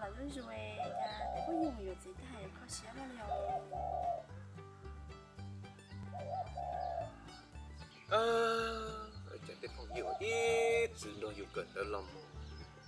Los zuj zus, cas tej phooj ywg mus yuav txiv tag kho siab luaj li os. Cas tej phooj ywg ib txwm nrog yus kawm ntawv los mus,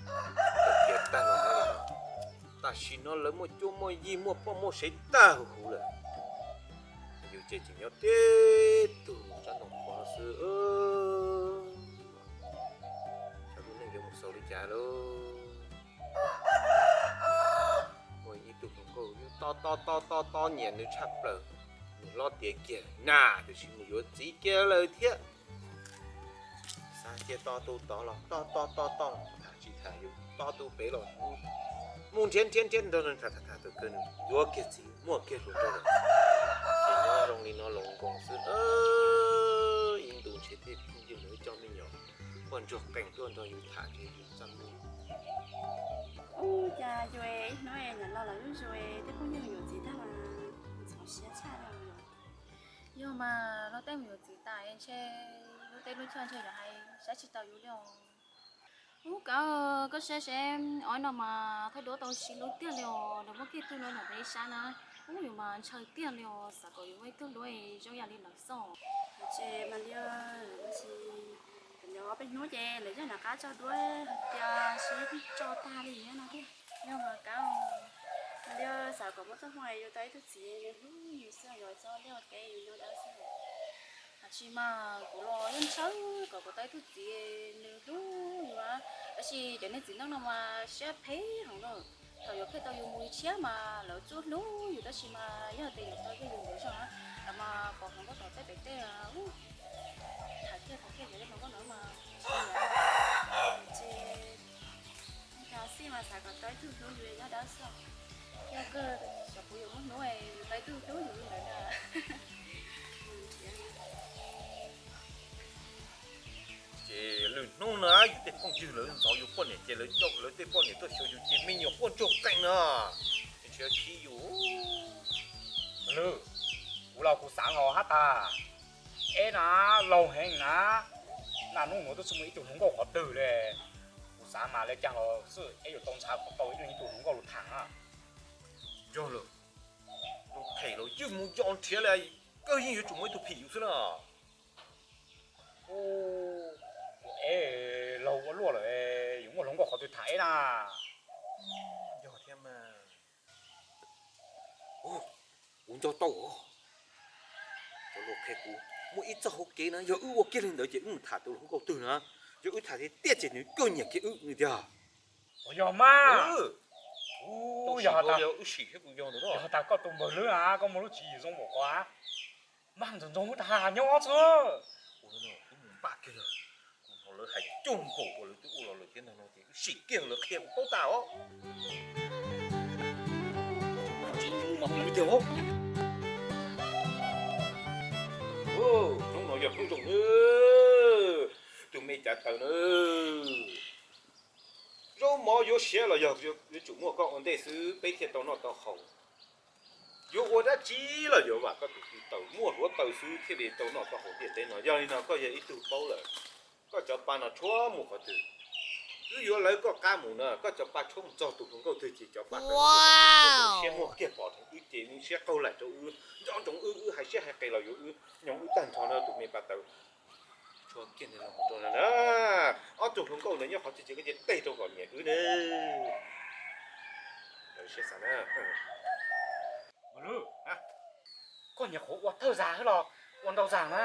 kawm tiav tag los, tam sim no lawv muaj cuab muaj yig muaj poj muaj sev tag huv huv lawm, yus ces tseem nyob tib tug tsav ntoo qhuav xwb. Xyov lub neej yuav mus xaus li cas lauj. Muaj ib tug hluas nkauj yus tob tob tob tob tob nyiam nws tshaj plaws, nws hlob tiav kiag na, tiam sis mus yuav txiv kiag lawm thiab. Xav tias tob tub tod los tob tob tob tob los tham tsis tham, yus tob tub pem los mus nrhiav nrhiav nrhiav nrog tham tham tham tus kawg nws yuav kiag txiv muaj kiag hluas nraug lawm. Ces nyob zoo li no los nkoos xwb, ib ntus ntshe tej phooj ywg mus ib co me nyuam quaj ntsuag qees tuaj nrog yus tham nrhiav yus txaj muag. Ub, cas yus ib hnub nyuam los los zuj zus, tej phooj ywg mus yuav txiv tag mas ntxhov siab tshaj li os. Yog mas luag tej mus yuav txiv tas ntshe lub teb lub chaw ntshe yuav hais saib tsis taus yus li os. Ub, Kav, koj saib seb, ob no mas Thaib Duab tau sib hlub tiag li os, nws muaj kiag tug no nyob pem ib sab na. Ub, yus mas ntshaw tiag li os, xav kom yus muaj ib tug hlub zoo yam li lawv xwb. Ces mas li, tab sis cov peb hnub ces lawv yog nram qab tso duab hais tias sib tso tag li no tiag. Yog mas Kav, mas li xav kom muaj txoj hmoo yus tau ib tug txiv nws hlub yus xwb, yus txoj liaj teb yus nyob dawb xwb. Tab sis mas kuv los yeej ntshaw kom kuv tau ib tug txiv nws hlub yus na. Tab sis cov niag txiv neej no mas siab phem heev na. Thaum yuav kiag tau yus mus tshiab mas lawv tsuas hlub yus, tab sis mas yog tias yuav tau yog yus ntawd zog na, lawv mas pom hluas nkauj tom tej pem tej, tham kiag tham kiag cov hluas nkauj no mas tsis, cas xij mas xav kom tau ib tug hlub yus nyob dawb xwb. Yog kawg xyov puas yuav muaj hnub tau ib tug hlub yus li ntawd na. Ces lwm hnub na yus tej phooj ywg lawv ntxov yus poj niam ces lawv coj lawv tej poj niam tuaj xyuas yus ces me nyuam quaj ntsuag qees na, nrhiav khib yus. Lwm, kuv los kuv xav los hab tas, eb na, laus heev na, naj nub nuav twb tsis muaj ib tug hluas nkauj qhov twg li. Kuv xav mas le caag los xwb eb yuav tau ntshaw kom tau ib tug hluas nkauj lug tham na. Yog lawm, tus phem los yeej mus yos nrhiav li, kawg yeej yuav tsum muaj ib tug phim yus xwb na. Eb, laug ua luaj lawm, yuav muaj hluas nkauj qhov twg tham eb na. Yog thiab mas. Kuv nco tau os, cov luag qhia kuv muaj ib txoj hauv kev na, yog wb ua kiag li ntawd ces wb mus tham tus hluas nkauj twg na, yog wb tham tiag tiag ces nws kawg nyiam kiag wb li tiag. Yog mas, yog tas koj tus npawg lwb na, koj muaj lub tswv yim zoo npaum ko, mas ntxoov ntxoov wb tag nyob xwb. Wb mus npaj kiag lawm, kuv hnov lawv hais cuag nkaus uas lawv twb ua los lawm thiab ntag no ces wb sim kiag lawv qhia kuv paub tas os. Tsis mus mas mus tiag os. Hnub no yog hnub zoo na, tus me cav taws na. Zaub mov yuav siav los yog yuav tsum muaj koj ua ntej xwb peb thiaj tau noj tau haus. Yuav ua dab tsi los yuav vam koj tus txiv taws muaj hluav taws xwb thiaj li tau noj tau haus ntiaj teb no. Yog li no koj yog ib tug paub lawm, koj cov pa no tshuav mus qhov twg? Wb yuav lawv koj qab mus na, koj cov pa tshuav mus txog tus hluas nkauj twg ces cov pa siab muag kiag pom wb ces siab qaug laim rau wb, nco ntsoov wb, wb hais siab hais qis los yuav wb nyoog wb tag nrho no tus me pa taws. Tshuav kiag nws los mus rau no na, ob tug hluas nkauj ntawd nyob qhov twg ces koj cia teg rau kom nyiam wb ne. Lawv siab xav na. Koj nyiam qhuav ua thawj zag xwb los ua ntau zag na?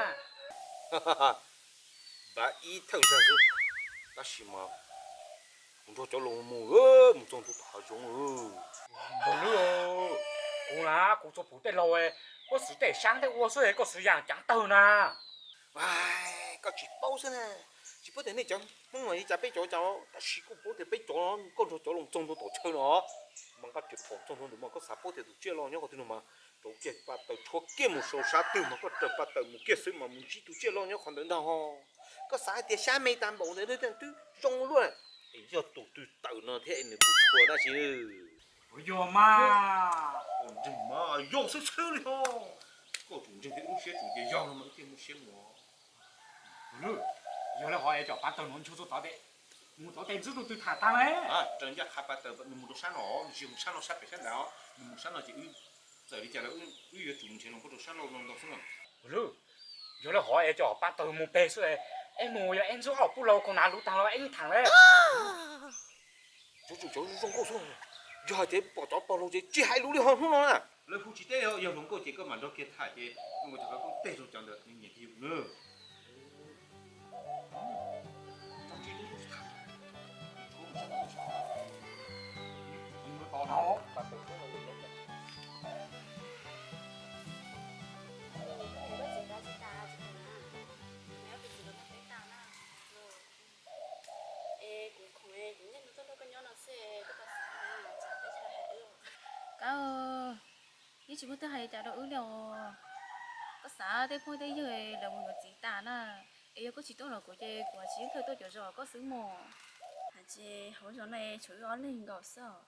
Npaj ib thawj zag xwb, tab sis mas kuv nrog cov laus mus, mus txog ntua tom hav zoov. Npawg Lwb, kuv na kuv txhua pum tej laug, koj xwv tej saab tej ua xwb koj xwv yaam caav tawg na. Koj tsis paub xwb na, tsis paub tias nej cov Hmoob no li cas peb cov cas, tab sis koj paub tias peb cov, koj nrog cov laus txog ntua tom chaw no, mas koj tsis pom txog ntua ntawd mas koj xav paub tias tus tsiaj loj nyob qhov twg no mas rauv kiag pa taws tshuav kiag mus saum sab twg mas koj raws pa taws mus kiag xwb mas mus ntsib tus tsiaj loj nyob qhov ntawd ntag ho. Koj xav hais tias xyab me tag npaum ntawd twb zoo luaj, es yog tus twg tawm no thiab nws kuj tshuav dab tsi. Yog mas, yog xwb xwb li ho. Koj tsum ntseeg thiab lub siab tsum ces yog no mas wb thiaj muaj siab mus. Yog li ho es cov pa taws no nchuav txog tod tes. Mus tov tes ntxub tus twg tham tag le. Raws ncaj qha pa taws nws mus rau sab no, nws tsis mus sab no sab pem sab nrad, nws mus sab no ces wb txawm li cas los wb yuav tsum mus nrhiav hluas nkauj rau sab no no ntau xwb no. Lwm, yog lawv hov es cov pa taws mus pem xwb, es mus yog es ntxub hauv pub laus kaus hnav luv tag los es tham le. Cov zoo nkauj xwb, yog hais tias pom cov pog laus ces tsis hais lus li ho hnub no na. Lawv hu tsis teb, yog hluas nkauj ces koj mam nrog kiag tham ces koj cov qhov koob teg zoo cov ntawd nws nyiam kiag yus na. Es kuv khoom es kuv niaj hnub tuaj nrog koj nyob no xwb, koj puas xav na, tsam peb tsis hais wb. Kab, yeej tsis muaj twg hais li cas rau wb li os. Koj xav tej phooj tej ywg lawv mus yuav txiv tas na, es yog koj tsis tuaj los kuv ces kuv tsis yeej kawg tuaj cuav zos koj xwb mos. Hais tias hauv zos no tshuav wb ob leeg nkaus xwb os.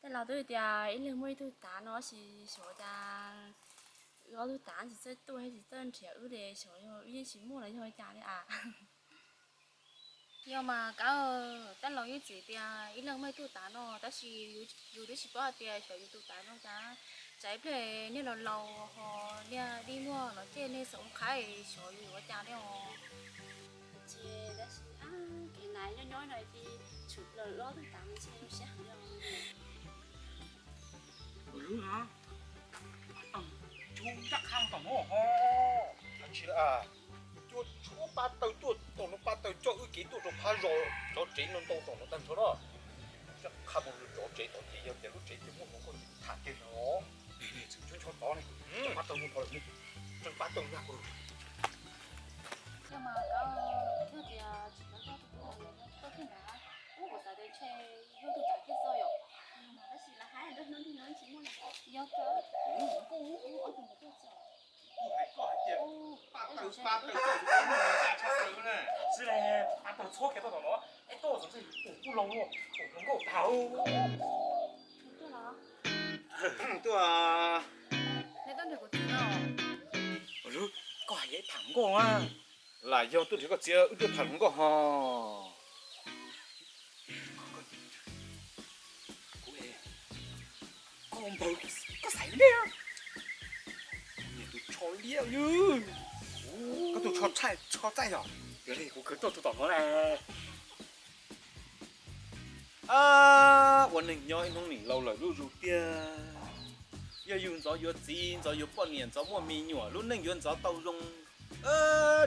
Tej laus twb tias ib leeg muaj ib tug tav no, tab sis xyov cas wb ob tug tav tsis txawj tuaj thiab tsis txawj nrhiav wb li, xyov yog wb yeej tsis muaj los yog li cas li as. Yog mas Kab, tej laus yeej txwv tias ib leeg muaj ib tug tav no, tab sis yus twb tsis paub hais tias xyov yus tus tav no cas, tsam ib pliag niag laus laus ho niag dib muag los ces niag xav ua qhaib xyov yus yuav ua cas li os. Ces tab sis kev na nyob nyob no ces tshwm plaws wb ob tug tav no ces zoo siab heev li os. Ua lub na, pa taws tshuab ncaj qha tom no ho. Tsis, cua tshuab pa taws tuaj tom no, pa taws coj wb kev tuaj rau phab zos, cov tsev no ntau tom no tag nrho na. Ncaj qha mus rau cov tsev tod ces yog tias lub tsev ces muaj hluas nkauj ces tham kiag no. Txwm ncho ncho tod ne, cov pa taws mus tod lawm ne, tseem pa taws nag ko. Yog mas Kab, yog tias tsis tau nrog tus tub no, koj kiag nrad, ub kuv xav tias ntshe yog tus tav kiag xwb yom. Tab sis lawv hais nrog hnub nrig no tsis muaj li. Yog kawg, ub ob tug mus tuaj txog. Kuv hais koj hais tias pa taws pa taws txog tus tub no ncaj tshaj plaws na. Tsis li, pa taws txhob kiag tuaj tom no, es tuaj txog ntshe yus tus tub laus no, tus hluas nkauj tag. Tuaj, nej tuaj nrhiav kuv txiv no. Ua lub, koj hais ib tham hluas nkauj a. Lam yog tuaj nrhiav koj txiv, wb tuaj tham hluas nkauj ho. Kuv, koj npawg, koj xaiv liab. Kuv nyiam tus tsho liab li. Koj tus tsho txaij, tsho txaij yog? Yog li kuv khwv tuaj tus tom no na. Ua neeg nyob ib hnub nim laus lawm lub zug tiag. Yog yus ntxov yuav txiv, ntxov yuav poj niam, ntxov muaj me nyuam, lub neej yuav ntxov tau zoo,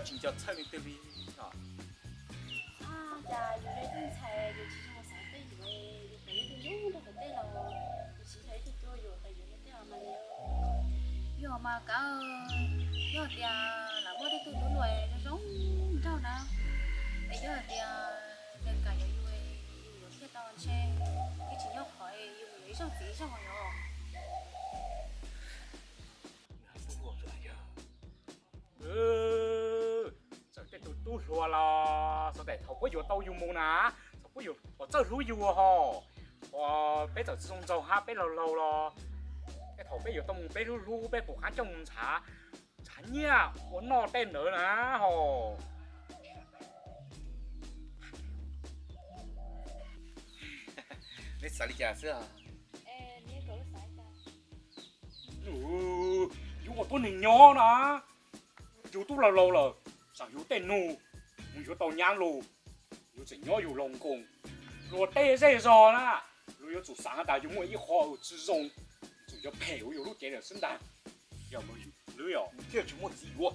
tsis nco txhawj leej twg li. Cas yus yog ib tug ntxhais yus tsis zoo xav tej yus, yus pom ib tug yus nrog pem tej laus, yus tsis yog ib tug tuaj yuam pem yus tej os mas. Yog mas Kab, yog tias lam muaj tej tug tub hluas zoo zoo nraug na, es yog hais tias nws kam yuav yus, yus yuav thiaj tau ntshe, yeej tsis nyob qhov yus mus yuav ib zaug txiv ib zaug os. Txawm tej tus tub hluas los xav tias thaum puab yuav tau yus mus na, thaum puab yuav puas txawj hlub yus ho, uas peb txawm tsis zoo nraug hab peb laus laus los, tej thaum peb yuav tau mus peb hlub hlub peb puas qab coj mus ntshav, ntshav nyiaj ua noj tej ntawd na ho. Neb xav li cas xwb? Yus ua tub neeg nyob na, yus tub laus laus lawm, tsam yus tej nug, mus yuav tau nyab lus, yus tseem nyob yus laus nkoos, luag tej zej zog na, luag yuav tsum xav has tas yus muaj ib qho tsis zoo, yuav tsum yuav phem ua yus lub cev lawm xwb ntag. Yog mas, lwm os, thiaj tsis muaj txiv yuav.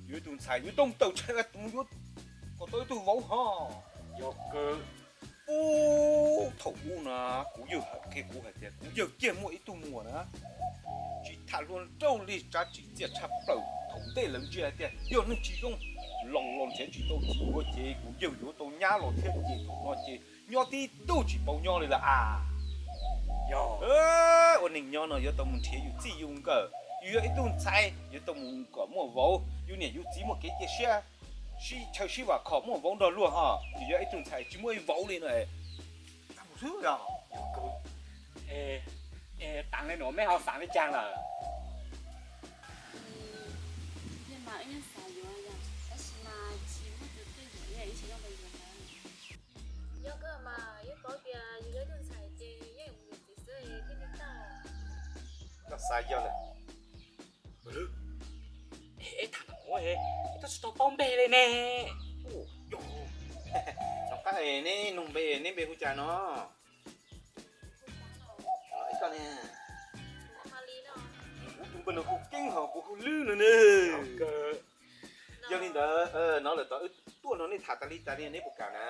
Yus ib tug ntxhais yus tau tawm tsam mus yuav kom tau ib tug vauv ho. Yog kawg. Ub, thaum ub na, kuv yawg hais kiag kuv hais tias kuv yawg kiag muaj ib tug muam na, tsis tham hluas nraug li, tsab tsim txiaj tshaj plaws. Thaum ntej lawv ntsia hais tias yog neeg tsis zoo, los los nrhiav tsis tau txiv yuav ces kuv yawg yuav tau nyab los thiab ces thaum no ces nyob tib tug tsis paub nyob li lawm as. Yog ua neeg nyob no yuav tau mus nrhiav yus txij yus nkawm, yus yog ib tug ntxhais yuav tau mus kom muaj vauv, yus niam yus txiv muaj kev cia siab, sib chaw sib vam khom muaj vauv nrog luag ho. Yus yog ib tug ntxhais tsis muaj ib vauv li no, tav li no mej ho xav li cas lawm? Mas wb yeej xav yuav yom, tab sis mas tsis muaj tus twg yuav li, wb tsis zoo npaum yuav. Yog lawm. Eb, tham tau, tus tsis tau paub npe li ne. Tom qab neb nug npe, neb npe hu cas no? Ib koj ne? Kuv tus npe no kuv Keeb hos kuv hu Lwb no ne. Yog li ntawd no lawm tod wb tuaj no nej tham tas li tas li neb puas kam na?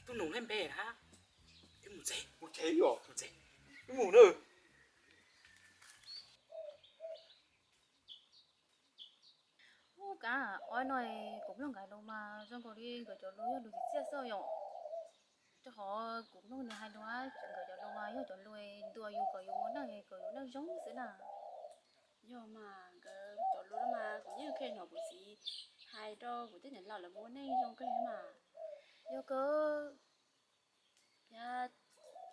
Tub nug neb npe hab. Wb mus tsev, mus tsev os, mus tsev, wb mus na. Ub, kav, ob no kuv mloog nkawd lus mas zoo nkaus li nkawd cov lus yog lus txiaj xwb yom. Rau qhov kuv mloog nws hais lus, nkawd cov lus mas yog cov lus ntuas yus kom yus ua neej kom yus neej zoo xwb na. Yog mas, nkawd cov lus no mas kuv yeej kheev hnov kuv txiv hais rau kuv tej niam laus lawv mus ua neej zoo kawg mas. Yog kawg. Thiab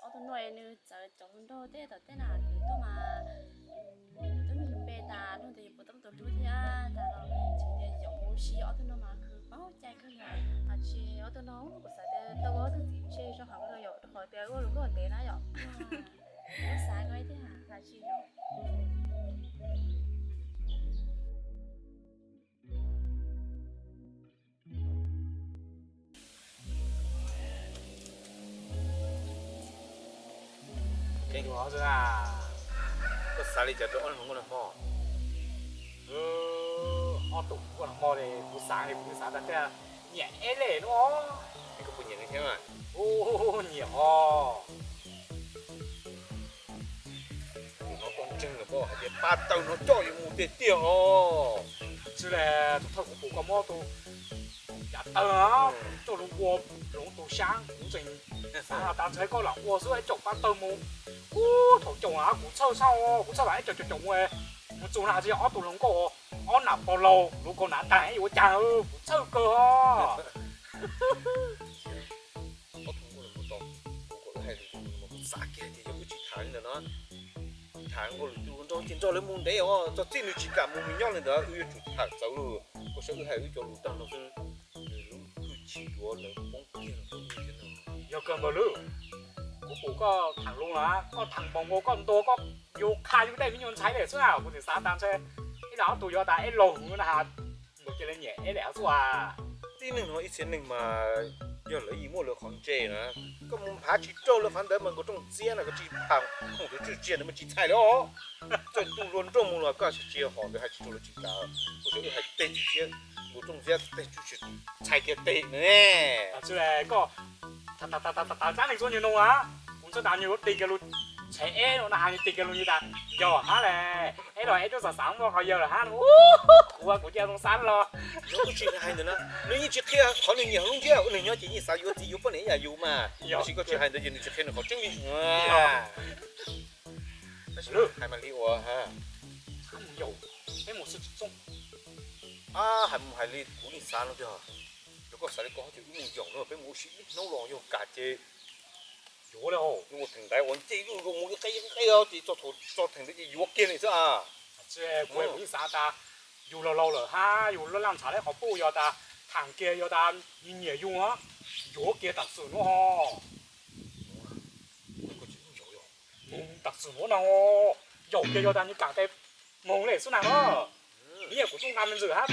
ob tug no nws txawv cov hluas nraug tej tom tej na, nws tuaj mas nws tuaj nug yus npe tas nug tias yus puas tau muaj tus hlub thiab tas los tseem tias yus mus ua si. Ob tug no mas khwv paub cai kawg li. Hais tsis ob tug no kuv xav tias tau ob tug txiv ntshe zoo heev li yom, rau qhov tias ua lus luaj ntev na yom. Kuv xav ko thiab hais tsis yom. Koj xav li cas rau ob tug nkauj nag hmo? Ob tug nkauj nag hmo es kuv xav li kuv xav tas tias nyiam eb lem no. Koj puas nyiam nws thiab? Nyiam os. Tus no koj ntseeg lawm pob, hais tias pab tawg no coj yus mus tiag tiag os. Tsis li, tus thawj kuv pum koj muab tus yav tawg coj lug ua hloov tus sab, kuv tseem xav tas ntshe koj lam ua xwb es caum pab tawg mus. Ub, thaum caum na kuv txhawj xwb, kuv txhawj lam ib caum caum caum mus, mus txug na tsis yog ob tug hluas nkauj, ob nam pog laug luv kaus hnav taag yuav ua cas, kuv txhawj kawg os. Ob tug nkauj no mus tau, kuv kom wb hais lus, kuv xav kiag tias yog wb tsis tham li ntawd no, tham nkauj lwm tus nrog ces nrog lawv mus ntev os, txog txij nws tsis kam mus nws nyob li ntawd wb yuav tsum tham txawv lawm. Koj saib wb hais wb cov lus tag no xwb, nws lub hwj chim yuav lawv poob kiag rau wb thiab no. Yog kawg npawg Lwm, kuv pum koj tham lus na, koj tham npaum nkaus koj ntuas koj yug qha yug tej me nyuam ntxhais li xwb na, kuv tseem xav tas ntshe ib zag ob tug yuav tas eb laug na has, npaum cia li nyiam eb lem xwb a. Tib neeg no ib txhia neeg mas yog lawv yeej muaj lawv qhov ntse na, koj mus nphav tsis raug lawv qhov ntawd mas nkaus rooj txiab na koj tsis nphav khoom tus tswj tsiag ntawd mas tsis txhais li os. Txawj ntuj luag nroog mus los koj tsis hom ntawd hais tsis raug lawv tsis kav, ua rau wb hais teg tsis txiab, nkaus rooj txiab teg tsis txhais kiag teg ne. Koj tas tas tas tas tas dlaab neeg txhua nyuag nug a, kuv txhawb tas nyuag lub tig kiag lug, tshev eb no na has nyuag tig kiag lug nyuag tas yog hab le, eb los eb tub xav xav muaj qhov yawg lawm hab, kuv kuv cia zoo xab los. Nws tsis hais ntawd na, nws yeej tsis qhia qhov nws nyiam hauv lub ntiaj, nws nyob ces yeej xav yuav txiv yuav poj niam ib yam yus mas, tab sis koj tsis hais ntawd ces nws tsis qhia nws qhov tseeb li. Hais mas li uas, peb mus yaum, peb mus xwb tsis txooj. Hais mus hais li kuv yeej xav no tiag, yog koj xav li ko ces wb mus yaum no peb mus ua si ib hnub los yog kam ces yuav li, ua theem ntaiv uas ncej zuj zus mus qe qe ces txog thaum txog theem ntawd ces yuav kiag li xwb a. Kuv yeej xav tas yus laus laus lawm hab yus laj laj ntshav lawm qhov puj yog tas tham kiag yog tas nyiam yus yuav kiag tam sim nuav ho. Tam sim nuav no yaum kiag yog tas nws kam tes moog le xwb na. Ib yam kuv tub nqa me ntxwm hab,